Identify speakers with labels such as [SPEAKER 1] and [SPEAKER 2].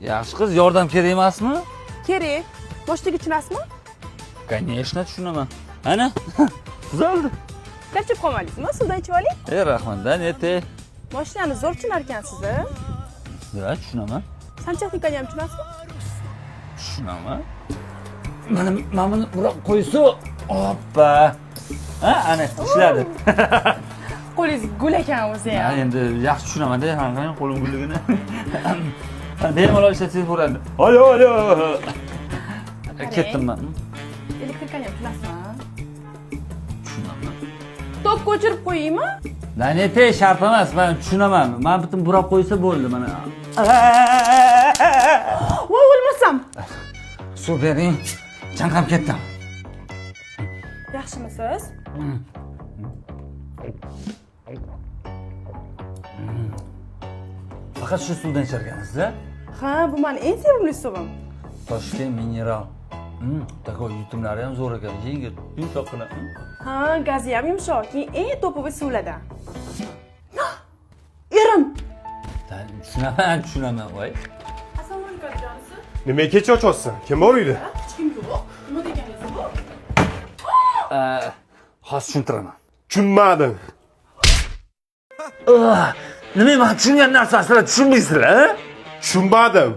[SPEAKER 1] Yaxshi qiz, yordam kerak emasmi?
[SPEAKER 2] Kerak. Boshidagi tushunasizmi?
[SPEAKER 1] Конечно, tushunaman. Ana, tuzaldi.
[SPEAKER 2] Charchab qolmadingizmi? Suvdan ichib oling.
[SPEAKER 1] E, rahmat, да, нет.
[SPEAKER 2] Mashinani zo'r tushunar ekansiz, a?
[SPEAKER 1] Да, tushunaman.
[SPEAKER 2] Santexnikani ham tushunasizmi?
[SPEAKER 1] Tushunaman. Mana mana buni burab qo'ysa, oppa. Ha, ana ishladi.
[SPEAKER 2] Qo'lingiz gul ekan o'zi
[SPEAKER 1] Ha,
[SPEAKER 2] ham.
[SPEAKER 1] endi yaxshi tushunaman-da, ha, qarang qo'lim gulligini. Bemalol ishlatsangiz bo'ladi. Alo, alo. Ketdim man.
[SPEAKER 2] Elektrikani ham tushunasizmi?
[SPEAKER 1] Tushunaman.
[SPEAKER 2] Tok o'chirib qo'yaymi?
[SPEAKER 1] Да нет, shart emas, man tushunaman. Man bitta burab qo'ysa bo'ldi mana.
[SPEAKER 2] Voy, o'lmasam.
[SPEAKER 1] Suv bering. Chanqab ketdim.
[SPEAKER 2] Yaxshimisiz?
[SPEAKER 1] Faqat shu suvdan ichar ekansiz-a?
[SPEAKER 2] Ha, bu meni eng sevimli suvim.
[SPEAKER 1] Toshkent mineral. Такой yutumlari ham zo'r ekan, yengil, yumshoqqina.
[SPEAKER 2] Ha, gazi ham yumshoq, keyin eng to'povi suvlardan. Erim.
[SPEAKER 1] Tushunaman, tushunaman, voy.
[SPEAKER 2] Assalomu alaykum, jonisi.
[SPEAKER 3] Nimaga kech ochyapsan? Kim bor uyda?
[SPEAKER 2] Hech kim yo'q. Nima deganingiz bu?
[SPEAKER 1] Hozir tushuntiraman.
[SPEAKER 3] Tushunmadim.
[SPEAKER 1] Nima, men tushungan narsani sizlar tushunmaysizlar, a?
[SPEAKER 3] Tushunmadim.